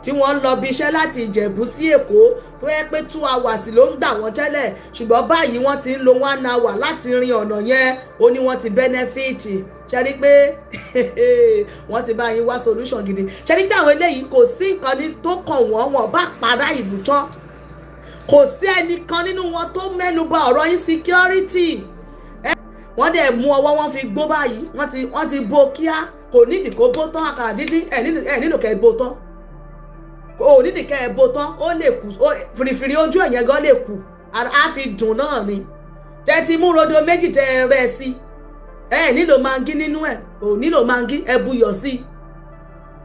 tí wọ́n ń lọ bí iṣẹ́ láti Ìjẹ̀bú sí Èkó, tó yẹ pé 2 hours ló ń gbà wọ́n tẹ́lẹ̀, ṣùgbọ́n báyìí wọ́n ti ń lo 1 hour láti rin ọ̀nà yẹn. Ó ní wọ́n ti benefit. Ṣe rí pé wọ́n ti bá yín wá solution gidi? Ṣe rí pé àwọn eléyìí, kò sí nǹkan ní tó kàn wọ́n. Wọ́n bá para ìlú tán, kò sí ẹnìkan nínú wọn tó mẹ́nu bà ọ̀rọ̀ insecurity. Wọ́n dẹ̀ mú ọwọ́ wọn fi gbó báyìí. Wọ́n ti bó kíá, kò nídìí kó bó tán. Àkàrà dídín, ẹ̀ nílò kẹ́ ẹ bó tán, kò nídìí kẹ́ ẹ bó tán. Ó lè kù fìrìfìrì, ojú ẹ̀yẹn gan lè kù, á fi dùn náà ni. Tẹ́ ti mú rodo méjì, tẹ́ ẹ rẹ́ sí, ẹ nílò Maggi nínú ẹ̀, kò nílò Maggi. Ẹ buyọ̀ sí i.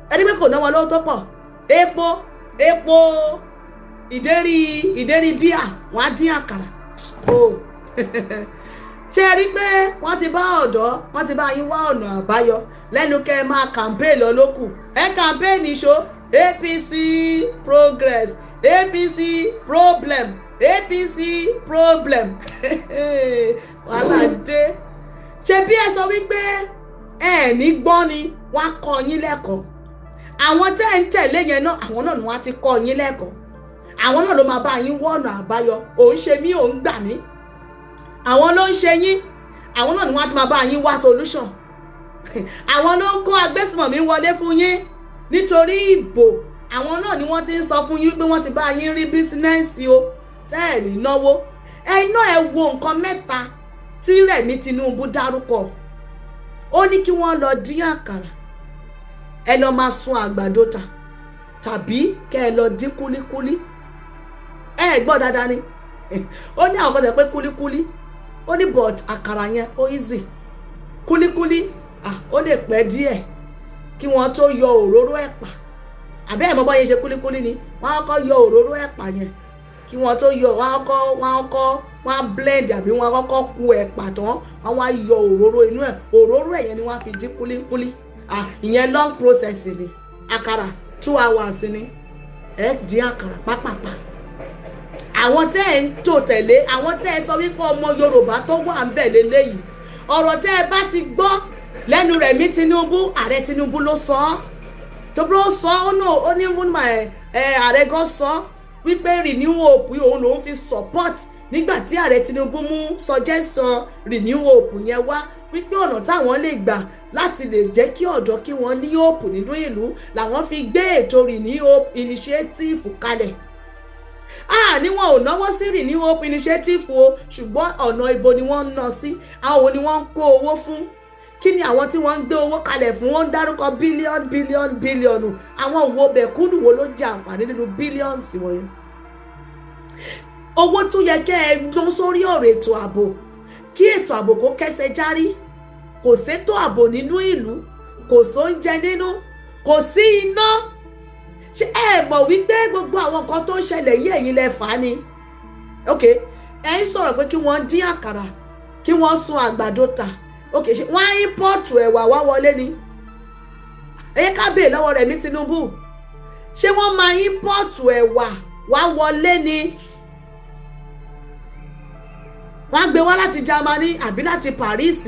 Ẹni pé kò ná wọn lówó tó pọ̀. Epo ìdérí bíà, wọ́n á dín àkàrà o. Ṣé ẹ rí pé wọ́n ti bá ọ̀dọ́, wọ́n ti bá yín wá ọ̀nà àbáyọ? Lẹ́nu kẹ́ ẹ máa campaign lọ lókù. Ẹ campaign ṣó. APC progress, APC problem, APC problem, wàhálà dé. Ṣe bí ẹ sọ wípé ẹ ní gbọ́n ni, wọ́n á kọ́ yín lẹ́kọ̀ọ́. Àwọn tẹ́ ẹ ń tẹ̀lé yẹn náà, àwọn náà ni wọ́n á ti kọ́ yín lẹ́kọ̀ọ́. Àwọn náà ló máa bá yín wọ́ ọ̀nà àbáyọ. Òun ṣe mí, òun gbà mí, àwọn ló ń ṣe yín. Àwọn náà ni wọ́n á ti máa bá yín wá solution. Àwọn ló ń kó agbésùmọ̀mí wọlé fún yín nítorí ìbò. Àwọn náà ni wọ́n ti ń sọ fún yín wípé wọ́n ti bá yín rí business o, tẹ́ ẹ̀ ní náwó. Ẹ̀yin náà, ẹ wo nǹkan mẹ́ta tí Rẹ̀mí Tinubu dárúkọ. Ó ní kí wọ́n lọ dín àkàrà, ẹ lọ máa sun àgbàdo tà, tàbí kẹ́ ẹ lọ dín kúlíkúlí. Ẹ gbọ́ dáadáa ni. Ó ní àwọn kan tẹ̀ pé kúlíkúlí, ó ní but àkàrà yẹn ó easy. Kúlíkúlí, ah, ó lè pẹ́ díẹ̀ kí wọ́n tó yọ òróró ẹ̀pà. Àbẹ́ ẹ̀ mọ́ bọ́ yẹn ṣe kúlíkúlí ni, wọ́n á kọ́kọ́ yọ òróró ẹ̀pà yẹn kí wọ́n tó yọ. Wọ́n á kọ́ wọ́n á blend, àbí wọ́n á kọ́kọ́ ku ẹ̀pà tán, wọ́n á yọ òróró inú ẹ̀. Òróró ẹ̀ yẹn ni wọ́n á fi dín kúlíkúlí. Ah, ìyẹn long process ni. Àkàrà, 2 hours ni, ẹ dín àkàrà pápápá. Àwọn tẹ́ ẹ̀ ń tò tẹ̀lé, àwọn tẹ́ ẹ sọ wípé ọmọ Yorùbá tó wà ń bẹ̀ lélẹ́yìí, ọ̀rọ̀ tẹ́ ẹ bá ti gbọ́ lẹ́nu Rẹ̀mí Tinubu, ààrẹ Tinubu ló sọ ọ́. Tó bí ó sọ ọ́ náà, ó ní ààrẹ gan sọ wípé Renew Hope òun lòún fi support nígbà tí ààrẹ Tinubu mú suggestion Renew Hope yẹn wá, wípé ọ̀nà táwọn lè gbà láti lè jẹ́ kí ọ̀dọ́ kí wọ́n ní hope nínú ìlú làwọn fi gbé ètò Renew Hope Initiative kalẹ̀. Ah, ní wọn ò náwó sí Renew Hope Initiative o, ṣùgbọ́n ọ̀nà ibo ni wọ́n ń ná sí? Àwọn ni wọ́n ń kó owó fún? Kí ni àwọn tí wọ́n ń gbé owó kalẹ̀ fún? Wọ́n ń dárúkọ billion, billion, billion. Àwọn òwò bẹ̀kúndùn wo ló jẹ àǹfààní nínú billions wọ̀nyẹn? Owó tó yẹ kẹ́ ẹ ná sórí ọ̀rọ̀ ètò ààbò, kí ètò ààbò kó kẹ́sẹ̀ járí. Kò sétò ààbò nínú ìlú, kò sóúnjẹ nínú, kò sí iná. Ṣé ẹ mọ̀ wípé gbogbo àwọn nǹkan tó ń ṣẹlẹ̀ yìí, ẹ̀yin lẹ fà á ni? Ok, ẹ ń sọ̀rọ̀ pé kí wọ́n dín àkàrà, kí wọ́n sun àgbàdo tà. Ok, ṣé wọ́n á import ẹ̀wà wá wọlé ni? Ẹ yẹ ká béèrè lọ́wọ́ Rẹ̀mí Tinubu, ṣé wọ́n máa import ẹ̀wà wá wọlé ni? Wọ́n á gbé wá láti Germany àbí láti Paris,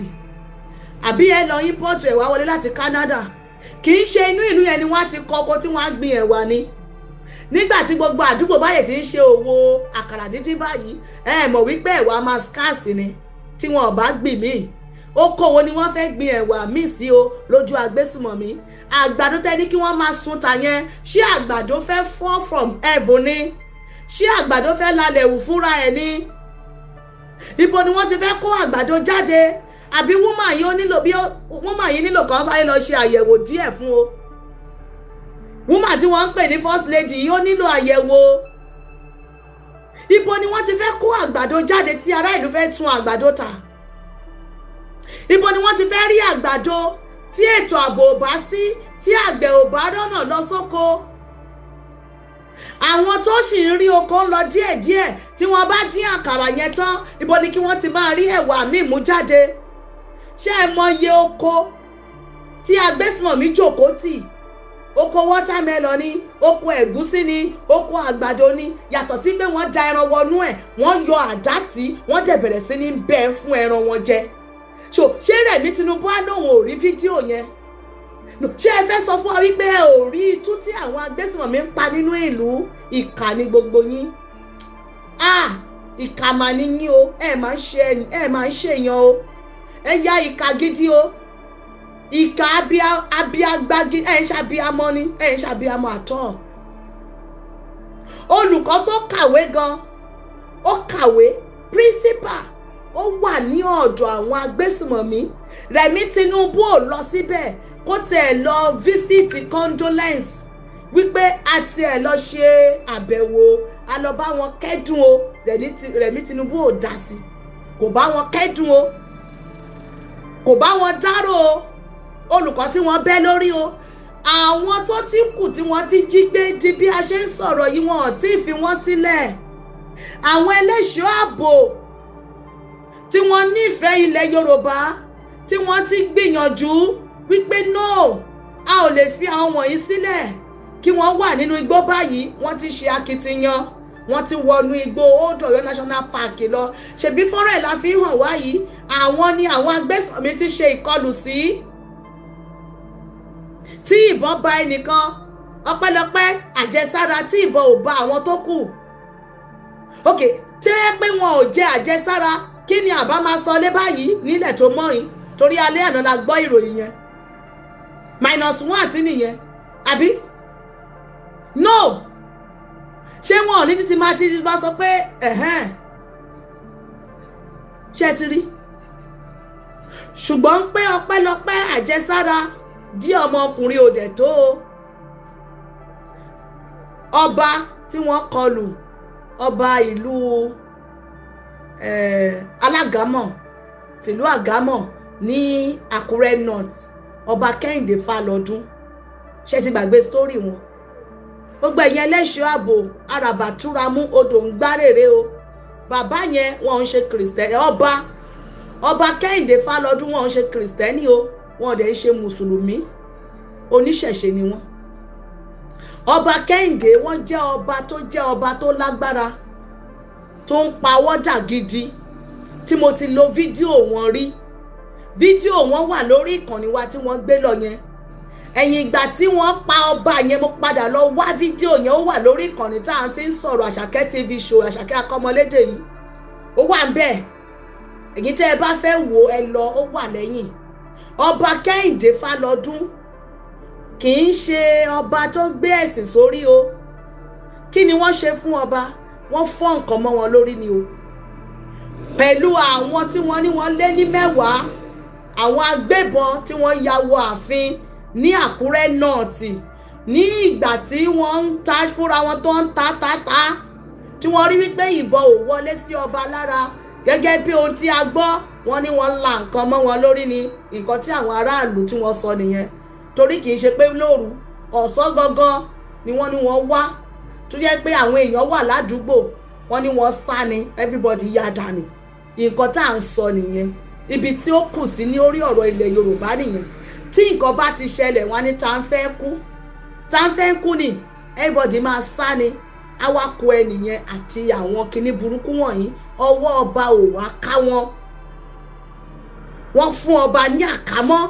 àbí ẹ lọ import ẹ̀wà wọlé láti Canada? Kì í ṣe inú ìlú yẹn ni wọ́n á ti kọ́ oko tí wọ́n á gbin ẹ̀wà ni? Nígbà tí gbogbo àdúgbò báyìí ti ń ṣe òwò àkàrà díndín báyìí, ẹ mọ̀ wípé ẹ̀wà máa scarce ni tí wọn ò bá gbìn míì. Okòwò ni wọ́n fẹ́ gbin ẹ̀wà míì sí o lójú agbésùmọ̀mí. Àgbàdo tẹ́ ní kí wọ́n máa sun ta yẹn, ṣé àgbàdo fẹ́ fall from heaven ni? Ṣé àgbàdo fẹ́ lalẹ̀ wù fúnra ẹ̀ ni? Ibo ni wọ́n ti fẹ́ kó àgbàdo jáde? Àbí woman yìí, ó nílò bí woman yìí nílò kàn sáré lọ ṣe àyẹ̀wò díẹ̀ fún o. Woman tí wọ́n ń pè ní first lady yìí, ó nílò àyẹ̀wò. Ibo ni wọ́n ti fẹ́ kó àgbàdo jáde tí ará ìlú fẹ́ tún àgbàdo tà? Ibo ni wọ́n ti fẹ́ rí àgbàdo tí ètò ààbò ò bá sí, tí àgbẹ̀ ò bá rọ́nà lọ sóko? Àwọn tó sì ń rí oko ń lọ díẹ̀díẹ̀, tí wọ́n bá dín àkàrà yẹn tán, ibo ni kí wọ́n ti máa rí ẹ̀wà míì mú jáde? Ṣé ẹ mọ iye oko tí agbésùmọ̀mí jòkó tì? Oko watermelon ni, oko ẹ̀gúsí ni, oko àgbàdo ni. Yàtọ̀ sí pé wọ́n da ẹran wọnú ẹ̀, wọ́n yọ àdá tí wọ́n dẹ̀ bẹ̀rẹ̀ sí ní bẹ́ẹ̀ fún ẹran wọn jẹ. So ṣé Rẹ̀mí Tinubu á lóun ò rí fídíò yẹn? Ṣé ẹ fẹ́ sọ fún wa wípé ẹ ò rí itú tí àwọn agbésùmọ̀mí ń pa nínú ìlú? Ìkà ni gbogbo yín. Ah, ìkà mà ní yín o. Ẹ máa ń ṣèyàn o. Ẹ ya ìkà gidi o, ìkà abiagbagi. Ẹ ń ṣàbíamọ ni, ẹ ń ṣàbíamọ àtọ. Olùkọ́ tó kàwé gan, ó kàwé, principal, ó wà ní ọ̀dọ̀ àwọn agbésùmọ̀mí. Rẹ̀mí Tinubu ò lọ síbẹ̀ kó tiẹ̀ lọ visit condolence, wípé a tiẹ̀ lọ ṣe àbẹ̀wò, a lọ bá wọn kẹ́dùn o. Rẹ̀mí Tinubu ò dá sí, kò bá wọn kẹ́dùn o, kò bá wọn dárò o. Olùkọ́ tí wọ́n bẹ́ lórí o, àwọn tó ti kù tí wọ́n ti jí gbé di bí a ṣe ń sọ̀rọ̀ yìí, wọn ò tí ì fi wọ́n sílẹ̀. Àwọn ẹlẹ́ṣọ́ ààbò tí wọ́n nífẹ̀ẹ́ ilẹ̀ Yorùbá, tí wọ́n ti gbìyànjú wípé no, a ò lè fi àwọn wọ̀nyí sílẹ̀ kí wọ́n wà nínú igbó báyìí, wọ́n ti ṣe akitiyan, wọ́n ti wọnú igbó Old Ọ̀yọ́ National Park lọ. Ṣèbí fọ́nrán ẹ̀ la fi hàn wá yìí. Àwọn ni àwọn agbésùnmọ̀mí ti ṣe ìkọlù sí, tí ìbọn bá ẹnìkan. Ọpẹ́lọpẹ́ àjẹsára tí ìbọn ò bá àwọn tó kù. Ok, tí ẹ pé wọn ò jẹ àjẹsára, kí ni àbá máa sọ lé báyìí nílẹ̀ tó mọ́ yìí? Torí alẹ́ àná la gbọ́ ìròyìn yẹn, minus one àti nìyẹn, àbí no? Ṣé wọn ò ní títí máa ti bá sọ pé ẹ̀hẹ́n, ṣé ti rí? Ṣùgbọ́n pé ọpẹ́lọpẹ́ àjẹsára dí ọmọkùnrin ò dẹ̀ tó o. Ọba tí wọ́n kọlù, ọba ìlú Alágámọ̀, tìlú Àgámọ̀ ní Àkúrẹ́ North, Ọba Kẹ́hìndé Fálọdún, ṣé ti gbàgbé story wọn? Gbogbo ẹ̀yin ẹlẹ́ṣọ́ ààbò, àràbà túramú, odò ń gbárèrè o. Bàbá yẹn, wọn ń ṣe Kìrìsìtẹ́nì. Ọba Kẹ́hìndé Fálọdún, wọn ń ṣe Kìrìsìtẹ́nì o, wọn dẹ̀ ń ṣe Mùsùlùmí, oníṣẹ̀ṣe ni wọ́n. Ọba Kẹ́hìndé, wọ́n jẹ́ ọba tó jẹ́ ọba tó lágbára. tó ń pawọ́dà gidi tí mo ti lo fídíò wọn rí. Fídíò wọn wà lórí ìkànnì wa tí wọ́n gbé lọ yẹn. Ẹ̀yìn ìgbà tí wọ́n pa ọba yẹn, mo padà lọ wá fídíò yẹn, ó wà lórí ìkànnì tá à ń ti ń sọ̀rọ̀, Àṣàkẹ́ TV show, Àṣàkẹ́ Akọ́mọlédè yìí, ó wà ń bẹ̀. Èyí tẹ́ ẹ bá fẹ́ wò, ẹ lọ, ó wà lẹ́yìn. Ọba Kẹ́hìndé Fálọdún kì í ṣe ọba tó gbé ẹ̀sìn sórí o. Kí ni wọ́n ṣe fún ọba? Wọ́n fọ́ nǹkan mọ́ wọn lórí ni o, pẹ̀lú àwọn tí wọ́n ní wọ́n lé ní 10, àwọn agbébọn tí wọ́n ya wọ ààfin ní Àkúrẹ́ North ní ìgbà tí wọ́n ń ta fúnra wọn, tó ń ta ta ta, tí wọ́n rí wípé ìbọn ò wọlé sí ọba lára. Gẹ́gẹ́ bí ohun tí a gbọ́, wọ́n ní wọ́n la nǹkan mọ́ wọn lórí ni. Nǹkan tí àwọn aráàlú tí wọ́n sọ nìyẹn, torí kì í ṣe pé lóru, ọ̀sán gangan ni wọ́n ní wọ́n wá, tó jẹ́ pé àwọn èèyàn wà ládùúgbò. Wọ́n ní wọ́n sá ni, everybody yá dànù. Nǹkan tá à ń sọ nìyẹn. Ibi tí ó kù sí ní orí ọ̀rọ̀ ilẹ̀ Yorùbá nìyẹn. Tí nǹkan bá ti ṣẹlẹ̀, wọ́n ní tá ń fẹ́ kú, tá ń fẹ́ kú ni, everybody máa sá ni. Awakọ̀ ẹnìyẹn àti àwọn kinní burúkú wọ̀nyí, ọwọ́ ọba ò wá ká wọn. Wọ́n fún ọba ní àkámọ́.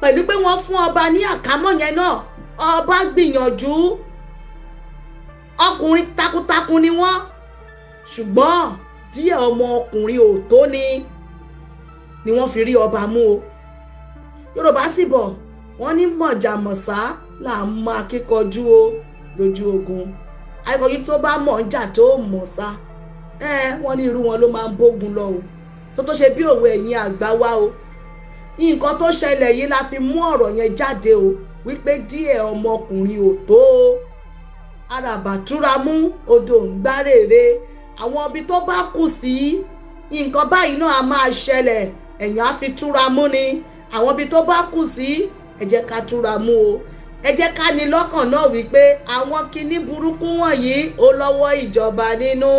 Pẹ̀lú pé wọ́n fún ọba ní àkámọ́ yẹn náà, ọba gbìyànjú, ọkùnrin takuntakun ni wọ́n, ṣùgbọ́n díẹ̀ ọmọ ọkùnrin ò tó ni wọ́n fi rí ọba mú o. Yorùbá sì bọ̀, wọ́n ní mọ̀jàmọ̀sá là ń máa kíkọjú o lójú ogun. Akíkanjú tó bá mọ̀ ń jà tó mọ̀ sá ẹ, wọ́n ní irú wọn ló máa ń bógun lọ o. Tó tó ṣe bí òwe ẹ̀yin àgbà wa o. Nǹkan tó ṣẹlẹ̀ yìí la fi mú ọ̀rọ̀ yẹn jáde o, wípé díẹ̀ ọmọkùnrin ò tó o. Àràbàtúra mú odò ń gbárèrè. Àwọn ibi tó bá kù sí, nǹkan báyìí náà a máa ṣẹlẹ̀, ẹ̀yàn á fi túra mú ni. Àwọn ibi tó bá kù sí, ẹ jẹ́ ká túra mú o. Ẹ jẹ́ ká ní lọ́kàn náà wípé àwọn kinní burúkú wọ̀nyí, ó lọ́wọ́ ìjọba nínú,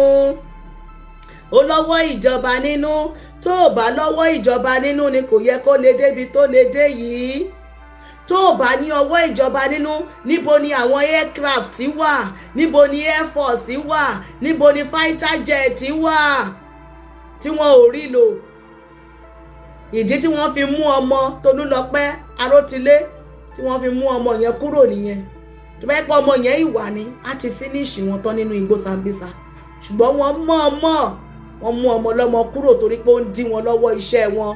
ó lọ́wọ́ ìjọba nínú. Tó o bá lọ́wọ́ ìjọba nínú ni, kò yẹ kó lè débi tó lè dé yìí. Tó o bá ní ọwọ́ ìjọba nínú, níbo ni àwọn aircraft wà? Níbo ni air force wà? Níbo ni fighter jet wà tí wọn ò rí lò? Ìdí tí wọ́n fi mú ọmọ Tolúlọpẹ́ Arótilé, tí wọ́n fi mú ọmọ yẹn kúrò nìyẹn. Tó bá yẹ pé ọmọ yẹn ìwà ni, á ti finish wọn tán nínú igbó Sambisa. Ṣùgbọ́n wọ́n mọ̀ọ́mọ̀ wọ́n mú ọmọ lọ́mọ kúrò torí pé ó ń dí wọn lọ́wọ́ iṣẹ́ wọn.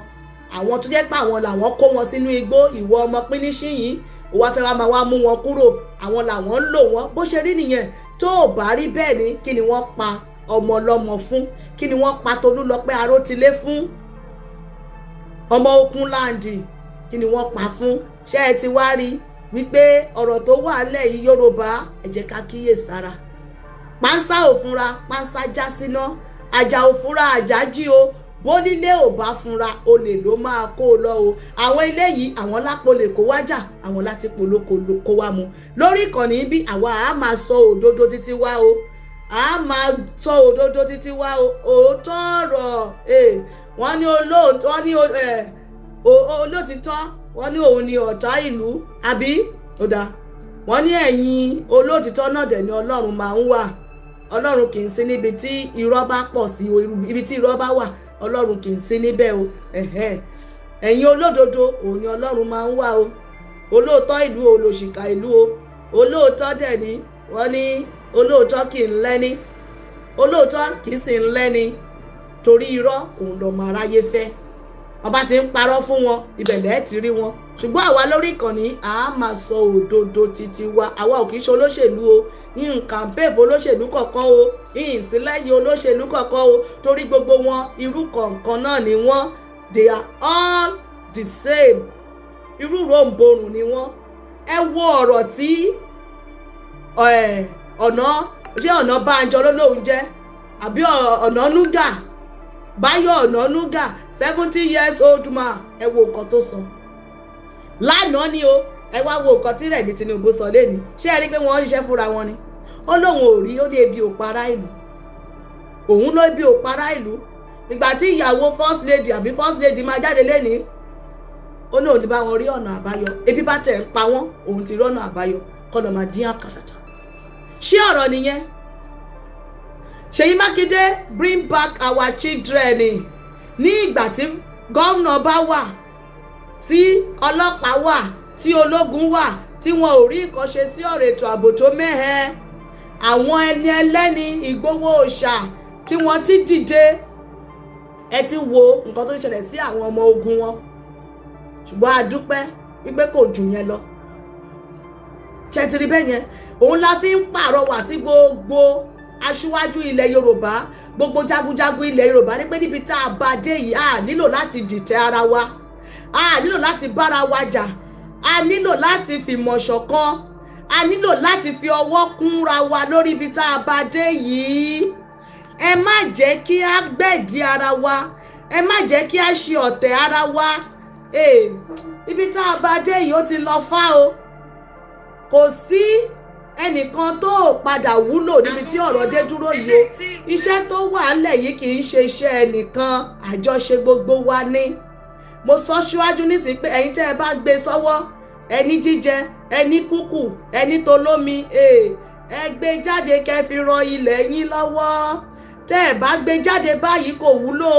Àwọn tó jẹ́ pé àwọn làwọn kó wọn sínú igbó, ìwọ ọmọ pínísì yìí, ó wá fẹ́ wá máa wá mú wọn kúrò. Àwọn làwọn ń lò wọ́n. Bó ṣe rí nìyẹn. Tó ò bá rí bẹ́ẹ̀ ni, kí ni wọ́n pa ọmọ lọ́mọ fún? Kí ni wọ́n pa Tolúlọpẹ́ Arótilé fún, ọmọ okun láǹdì? Kí ni wọ́n pa fún? Ṣé ẹ ti wá rí wípé ọ̀rọ̀ tó wà lẹ̀ yìí, Yorùbá, ẹ jẹ́ ká kíyè sára. Pánsá ò fúnra, pánsá já síná. Àjà ò fúnra, àjà jí o. Bónílé ò bá fúnra, olè ló máa kó o lọ o. Àwọn eléyìí, àwọn lápò lè kó wájà, àwọn láti polóko kó wá mu. Lórí ìkànnì bí, àwa á máa sọ òdodo títí wá o, a máa sọ òdodo títí wá o. Òótọ́ ọ̀rọ̀, wọ́n ní olóòótọ́, wọ́n ní olóòtítọ́, wọ́n ní òun ni ọ̀tá ìlú, àbí? Ó dáa. Wọ́n ní ẹ̀yin olóòtítọ́ náà dẹ̀ ni Ọlọ́run máa ń wà. Ọlọ́run kì í sí níbi tí irọ́ bá pọ̀ sí o. Ibi tí irọ́ bá wà, Ọlọ́run kì í sí níbẹ̀ o. Ẹ̀yin olódodo, òun ni Ọlọ́run máa ń wà o. Olóòótọ́ ìlú, olòṣìkà ìlú o. Olóòótọ́ dẹ̀ ni, wọ́n ní olóòótọ́ kì í lẹ́ni, olóòótọ́ kì í sì ń lẹ́ni, torí irọ́ òun lọ́mọ aráyé fẹ́. Ọba ti ń parọ́ fún wọn, ibẹ̀ lẹ́ẹ̀ ti rí wọn. Ṣùgbọ́n àwa lórí ìkànnì, a máa sọ òdodo títí wa. Àwa ò kì í ṣe olóṣèlú o. Nǹkan bẹ́ẹ̀ olóṣèlú kọ̀ọ̀kan o, ìsìnlẹ́yìn olóṣèlú kọ̀ọ̀kan o, torí gbogbo wọn, irú kọ̀ọ̀kan náà ni wọ́n. They are all the same. Irú ròǹborùn ni wọ́n. Ẹ wo ọ̀rọ̀ tí ọ̀nà, ṣé Ọ̀nàbànjọ ló lóun jẹ́, àbí Ọ̀nànúgà, Báyọ̀ Ọ̀nànúgà, 70 years old man? Ẹ wo nǹkan tó sọ lánàá ni o. Ẹ wá wo nǹkan tí Rẹ̀mí Tinubu sọ lẹ́ni. Ṣé ẹ rí pé wọ́n ń ṣiṣẹ́ fúnra wọn ni? Ó lóun ò rí, ó ní ebi ò para ìlú òun ló, ebi ò para ìlú. Ìgbà tí ìyàwó first lady, àbí first lady, máa jáde lẹ́ni, ó ní òun ti bá wọn rí ọ̀nà àbáyọ. Ebi bá tẹ̀ ń pa wọ́n, òun ti rí ọ̀nà àbáyọ, kọ́ lọ́ máa dín àkàrà tán. Ṣé ọ̀rọ̀ nìyẹn? Ṣèyí Mákindé, bring back our children. Ní ìgbà tí gómìnà bá wà, tí ọlọ́pàá wà, tí ológun wà, tí wọn ò rí nǹkan ṣe sí ọ̀rọ̀ ètò ààbò tó mẹ́hẹ, àwọn ẹni ẹlẹ́ni Ìgbòho Òòṣà tí wọ́n ti dìde, ẹ ti wo nǹkan tó ń ṣẹlẹ̀ sí àwọn ọmọ ogun wọn. Ṣùgbọ́n a dúpẹ́ wípé kò jù yẹn lọ. Ṣe ti rí bẹ́ẹ̀ yẹn? Òun la fi ń pàrọwà sí gbogbo aṣíwájú ilẹ̀ Yorùbá, gbogbo jagunjagun ilẹ̀ Yorùbá, ní pé níbi tá a bá dé yìí, a nílò láti dìtẹ̀ ara wa, a nílò láti bára wa jà, a nílò láti fìmọ̀ ṣọ̀kan, a nílò láti fi ọwọ́ kúnra wa lórí ibi tá a bá dé yìí. Ẹ má jẹ́ kí a gbẹ̀dí ara wa, ẹ má jẹ́ kí a ṣe ọ̀tẹ̀ ara wa. Ibi tá a bá dé yìí, ó ti lọ fá o. Kò sí ẹnìkan tó padà wúlò níbi tí ọ̀rọ̀ dé dúró yìí o. Iṣẹ́ tó wà ńlẹ̀ yìí kì í ṣe iṣẹ́ ẹnìkan, àjọṣe gbogbo wa ní. Mo sọ síwájú nísìnyí pé ẹ̀yin tẹ́ ẹ bá gbé sọ́wọ́, ẹni jíjẹ, ẹni kúkù, ẹni tó lómi, ẹ gbé jáde kẹ́ fi ran ilẹ̀ yín lọ́wọ́. Tẹ́ ẹ bá gbé jáde báyìí, kò wúlò.